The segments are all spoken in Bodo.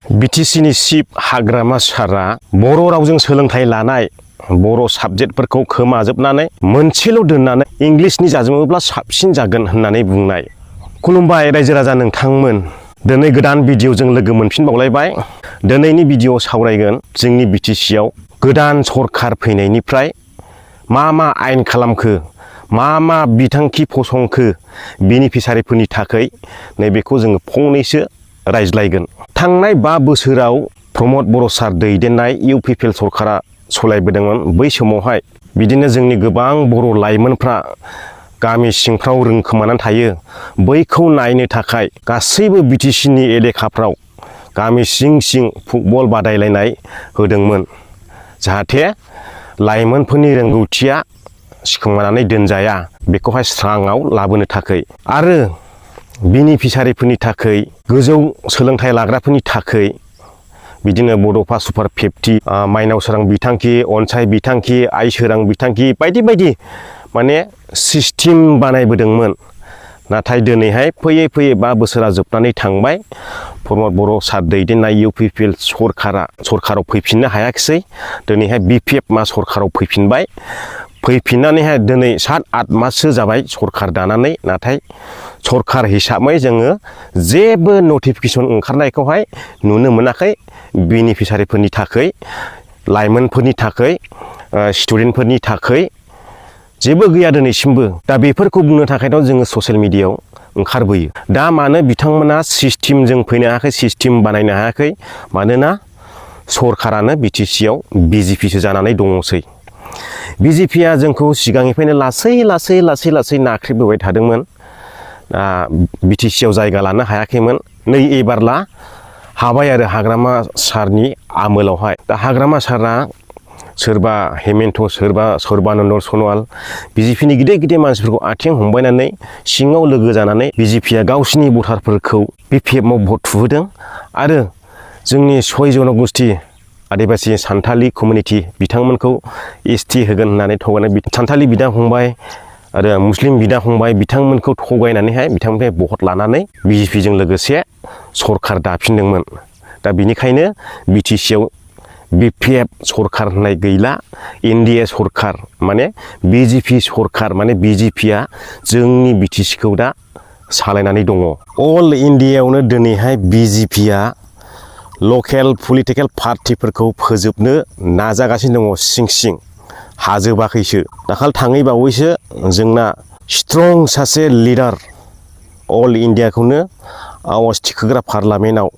BTC नि चिफ हाग्रामा सारा बर' रावजों सोलोंथाइ लानाय बर' साबजेक्टफोरखौ खोमाजोबनानै मोनसेल' दोननानै इंलिशनि जाजोबोब्ला साबसिन जागोन होननानै बुंनाय। खुलुमबाय रायजो राजा नोंथांमोन, दिनै गोदान भिडिअ'जों लोगो मोनफिनबावलायबाय। दिनैनि भिडिअ'आव सावरायगोन जोंनि BTC आव गोदान सरखार फैनायनिफ्राय मा आयेन खालामखो, मा बिथांखि फसंखो बेनिफिसारिफोरनि थाखाय नैबेखौ जोङो फंनैसो रायज्लायगोन। थांनाय 5 बोसोराव प्रमद बर' सार दैदेननाय UPPL सरकारा सलायबोदोंमोन। बै समावहाय बिदिनो जोंनि गोबां बर' लाइमोनफ्रा गामि सिंफ्राव रोंखोमानानै थायो। बैखौ नायनो थाखाय गासैबो BTC नि एलेखाफ्राव गामि सिं फुटबल बादायलायनाय होदोंमोन, जाहाथे लाइमोनफोरनि रोंगौथिया सिखोमानानै दोनजाया, बेखौहाय स्राङाव लाबोनो थाखाय। आरो बेनिफिसारिफोरनि थाखाय, गोजौ सोलोंथाइ लाग्राफोरनि थाखाय बिदिनो बड'फा सुपार 50, माइनाव सोरां बिथांखि, अनसाय बिथांखि, आइ सोरां बिथांखि बायदि माने सिस्टेम बानायबोदोंमोन। नाथाय दिनैहाय फैयै 5 बोसोरा जोबनानै थांबाय। प्रमद बर' सार दैदेननाय UPPL सरकाराव फैफिननो हायाखिसै। दिनैहाय BPF मा सरकाराव फैफिनबाय। फैफिननानैहाय दिनै 7-8 माससो जाबाय सरकार दानानै। नाथाय सरकार हिसाबै जोङो जेबो नटिफिकेसन ओंखारनायखौहाय नुनो मोनाखै। बेनिफिसारिफोरनि थाखाय, लाइमोनफोरनि थाखाय, स्टुडेन्टफोरनि थाखाय जेबो गैया दिनैसिमबो। दा बेफोरखौ बुंनो थाखायथ' जोङो ससियेल मिडियायाव ओंखारबोयो। दा मानो बिथांमोना सिस्टेमजों फैनो हायाखै, सिस्टेम बानायनो हायाखै? मानोना सरकारानो BTC आव BJP सो जानानै दङसै। BJP आ जोंखौ सिगांनिफ्रायनो लासै नाख्रेबबोबाय थादोंमोन। BTC आव जायगा लानो हायाखैमोन। नै एबारला हाबाय आरो हाग्रामा सारनि आमोलावहाय। दा हाग्रामा सारा सोरबा हेमेन्ट, सोरबा सर्बानन्द सनवाल, BJP नि गिदिर मानसिफोरखौ आथिं हमबायनानै सिङाव लोगो जानानै BJP आ गावसिनि भटारफोरखौ BPF आव भट थुहोदों। आरो जोंनि 6 जनगोष्ठी आदिबासि सान्थालि कमिउनिटि बिथांमोनखौ ST होगोन होननानै थगायनाय सान्थालि बिदा फंबाय आरो मुस्लिम बिदा फंबाय बिथांमोनखौ थगायनानैहाय बिथांमोननिफ्राय भट लानानै BJP जों लोगोसे सरकार दाफिनदोंमोन। दा बिनिखायनो BTC आव BPF सरकार होननाय गैला। NDA सरकार माने BJP सरकार, माने BJP आ जोंनि BTC खौ दा सालायनानै दङ। अल इन्डियायावनो दिनैहाय BJP आ लकेल पलिटिकेल पार्टिफोरखौ फोजोबनो नाजागासिनो दङ। सिं हाजोबाखैसो। दाखालि थाङै बावैसो जोंना स्ट्रं सासे लिडार, अल इन्डियाखौनो आवाज थिखोग्रा पार्लामेन्टआव,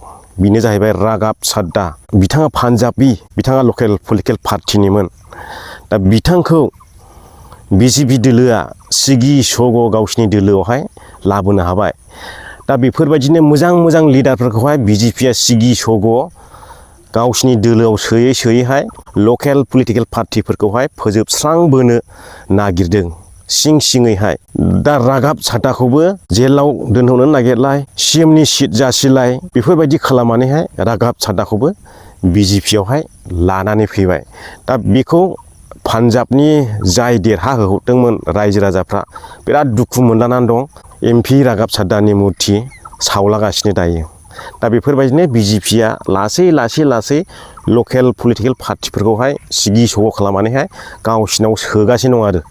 बेनो जाहैबाय राघाब साड्डा। बिथाङा पान्जाबि, बिथाङा लकेल पलिटिकेल पार्टिनिमोन। दा बिथांखौ BJP दोलोआ सिगि सग' गावसिनि दोलोआवहाय लाबोनो हाबाय। दा बेफोरबायदिनो मोजां लिडारफोरखौहाय BJP आ सिगि सग' गावसिनि दोलोआव सोयैहाय लकेल पलिटिकेल पार्टिफोरखौहाय फोजोबस्रांबोनो नागिरदों सिङैहाय। दा राघाब साड्डाखौबो जेलाव दोनहरनो नागिरलाय, CM नि सिट जासिलाय, बेफोरबायदि खालामनानैहाय राघाब साड्डाखौबो BJP आवहाय लानानै फैबाय। दा बेखौ पान्जाबनि जाय देरहाहोहरदोंमोन रायजो राजाफ्रा बिराद दुखु मोनलानानै दं। MP राघाब साड्डानि मुर्ति सावलागासिनो दायो। दा बेफोरबायदिनो BJP आ लासै लकेल पलिटिकेल पार्टिफोरखौहाय सिगि सग' खालामनानैहाय गावसिनाव सोगासिनो दं आरो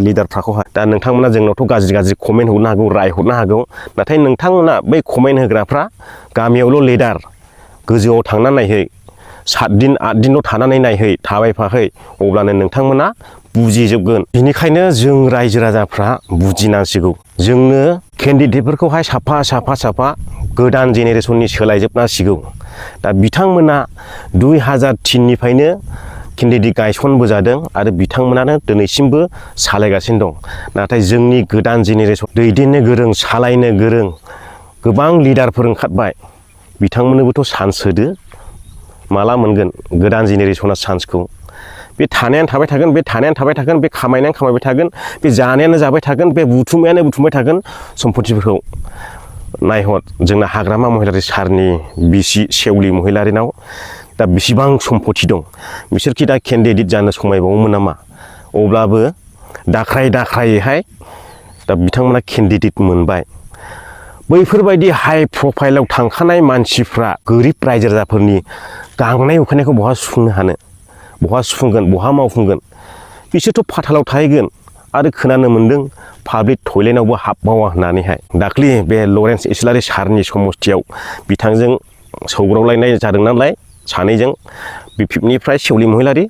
लिडारफ्राखौहाय। दा नोंथांमोना जोंनावथ' गाज्रि कमेन्ट हरनो हागौ, राय हरनो हागौ। नाथाय नोंथांमोना बै कमेन्ट होग्राफ्रा गामियावल' लिडार, गोजौआव थांना नायहै, 7 दिन 8 दिनल' थानानै नायहै, थाबायफाखै, अब्लानो नोंथांमोना बुजिजोबगोन। बेनिखायनो जों रायजो राजाफ्रा बुजिनांसिगौ। जोंनो केन्डिडेटफोरखौहाय साफा गोदान जेनेरेसननि सोलायजोबनांसिगौ। दा बिथांमोना 2003 निफ्रायनो केन्डिडेट गायसनबोजादों आरो बिथांमोनानो दिनैसिमबो सालायगासिनो दं। नाथाय जोंनि गोदान जेनेरेसन दैदेननो गोरों, सालायनो गोरों गोबां लिडारफोर ओंखारबाय। बिथांमोननोबोथ' चान्स होदो। माला मोनगोन गोदान जेनेरेसना चान्सखौ? बे थानायानो थाबाय थागोन, बे खामायनायानो खामायबाय थागोन, बे जानायानो जाबाय थागोन, बे बुथुमबाय थागोन सम्पथिफोरखौ। नायहर जोंना हाग्रामा महिलारि सारनि बिसि सेवलि महिलारिनाव दा बेसेबां सम्पथि दं। बिसोरखि दा केन्डिडेट जानो समायबावोमोन नामा? अब्लाबो दाख्रायैहाय दा बिथांमोना केन्डिडेट मोनबाय। बैफोरबायदि हाई प्रफाइलाव थांखानाय मानसिफ्रा गोरिब रायजो राजाफोरनि गांनाय उखैनायखौ बहा सुफुंनो हानो, बहा सुफुंगोन, बहा मावफुंगोन? बिसोरथ' फाथालाव थाहैगोन। आरो खोनानो मोन्दों पाब्लिक टयलेटआवबो हाबबावा होननानैहाय। दाख्लि बे लरेन्स इस्लारि सारनि समस्थियाव बिथांजों सौग्रावलायनाय जादों नालाय सानैजों, बिपिएफनिफ्राय सेवलि महिलारि,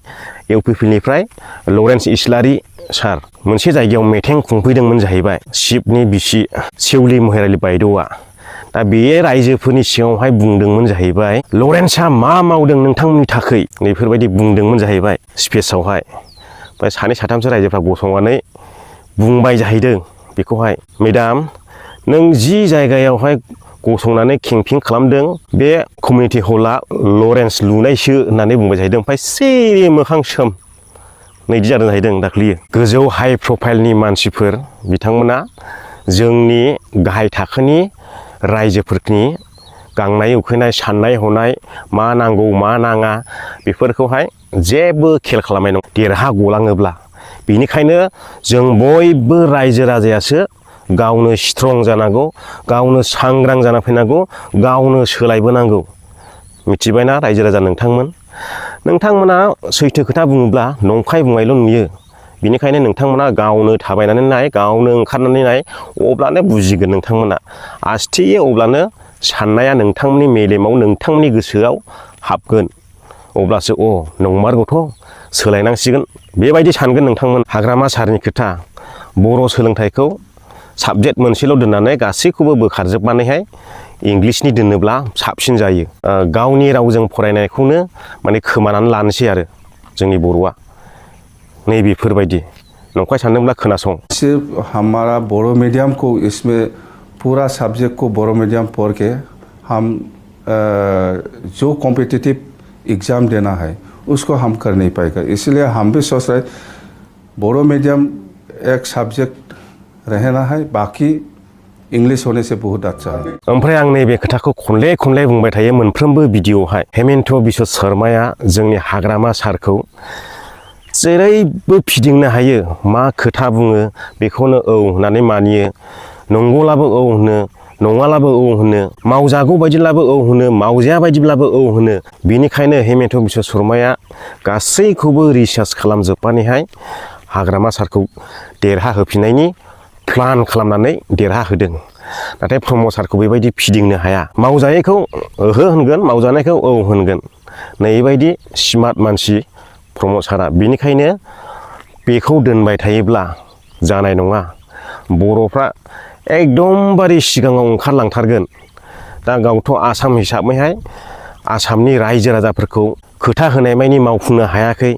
इउपिपिनिफ्राय लरेन्स इस्लारि सार मोनसे जायगायाव मिटिं खुंफैदोंमोन जाहैबाय चिफनि बिसि सेवलि महिलारि बायद'आ। दा बे रायजोफोरनि सिगाङावहाय बुंदोंमोन जाहैबाय लरेन्सआ मा मावदों नोंथांमोननि थाखै, बेफोरबायदि बुंदोंमोन जाहैबाय स्पेसावहाय। ओमफ्राय सानै साथामसो रायजोफ्रा गसंनानै बुंबाय जाहैदों बेखौहाय, मेडाम नों जि जायगायावहाय गसंनानै केम्पिं खालामदों बे कमिउनिटि हला लरेन्स लुनायसो होननानै बुंबाय जाहैदों। ओमफ्राय सिरि मोखां सोम नैदि जादों जाहैदों दाख्लैयो। गोजौ हाई प्रफाइलनि मानसिफोर बिथांमोना जोंनि गाहाय थाखोनि रायजोफोरनि गांनाय उखैनाय, साननाय हनाय, मा नांगौ मा नाङा बेफोरखौहाय जेबो खेल खालामनाय नङा देरहा गलाङोब्ला। बेनिखायनो जों बयबो रायजो राजायासो गावनो स्ट्रं जानांगौ, गावनो सांग्रां जाना फैनांगौ, गावनो सोलायबोनांगौ। मिथिबायना रायजो राजा नोंथांमोना सैथो खोथा बुङोब्ला नंखाय बुंनायल' नुयो। बेनिखायनो नोंथांमोना गावनो थाबायनानै नाय, गावनो ओंखारनानै नाय, अब्लानो बुजिगोन नोंथांमोना। आस्थेयै अब्लानो साननाया नोंथांमोननि मेलेमाव, नोंथांमोननि गोसोआव हाबगोन। अब्लासो नंमारगौथ' सोलायनांसिगोन बेबायदि सानगोन नोंथांमोन। हाग्रामा सारनि खोथा, बर' सोलोंथाइखौ साबजेक्ट मोनसेल' दोननानै गासैखौबो बोखारजोबनानैहाय इंलिसनि दोनोब्ला साबसिन जायो। गावनि रावजों फरायनायखौनो माने खोमानानै लानोसै आरो जोंनि बर'आ। नैबेफोरबायदि नंखाय सानदोंब्ला खोनासं। सिर्फ हमारा बोरो मीडियम को इसमें पूरा सब्जेक्ट को बोरो मीडियम पढ़ के हम जो कॉम्पिटिटिव एग्ज़ाम देना है उसको हम कर नहीं पाएगा। इसलिए हम भी सोच रहे बोरो मीडियम एक सब्जेक्ट रहना है, बाकी इंग्लिश होने से बहुत अच्छा है। ओमफ्राय आं नैबे खोथाखौ खनले खनले बुंबाय थायो मोनफ्रोमबो भिडिअ'आवहाय। हेमेन्त बिश्व शर्माया जोंनि हाग्रामा सारखौ जेरैबो फिदिंनो हायो, मा खोथा बुङो बेखौनो औ होननानै मानियो, नंगौलाबो औ होनो, नङालाबो औ होनो, मावजागौ बायदिब्लाबो औ होनो, मावजाया बायदिब्लाबो औ होनो। बेनिखायनो हेमेन्त बिश्व शर्माया गासैखौबो रिसार्च खालामजोबनानैहाय हाग्रामा सारखौ देरहाहोफिननायनि प्लान खालामनानै देरहाहोदों। नाथाय प्रमद सारखौ बेबायदि फिदिंनो हाया। मावजायैखौ ओहो होनगोन, मावजानायखौ औ होनगोन। नैबायदि स्मार्ट मानसि प्रमद सारा। बेनिखायनो बेखौ दोनबाय थायोब्ला जानाय नङा। बर'फ्रा एकदमबारे सिगाङाव ओंखारलांथारगोन। दा गावथ' आसाम हिसाबैहाय आसामनि रायजो राजाफोरखौ खोथा होनाय मानि मावफुंनो हायाखै।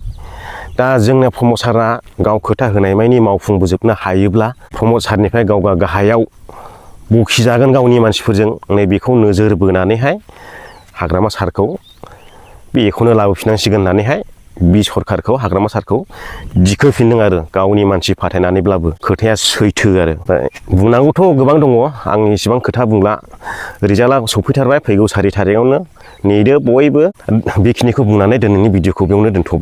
दा जोंना प्रमद सारा गाव खोथा होनाय मानि मावफुंबोजोबनो हायोब्ला प्रमद सारनिफ्राय गाव गाहायाव बखिजागोन गावनि मानसिफोरजों। नैबेखौ नोजोर बोनानैहाय हाग्रामा सारखौ बेखौनो लाबोफिननांसिगोन होननानैहाय बि सरखारखौ, हाग्रामा सारखौ दिखोफिनदों आरो गावनि मानसि फाथायनानैब्लाबो। खोथाया सैथो आरो। बुंनांगौथ' गोबां दङ, आं इसेबां खोथा बुंला। रिजाल्टआ सफैथारबाय फैगौ 4 थारिखआवनो। नेदो बयबो। बेखिनिखौ बुंनानै दिनैनि भिडिअखौ बेयावनो दोनथ'बाय।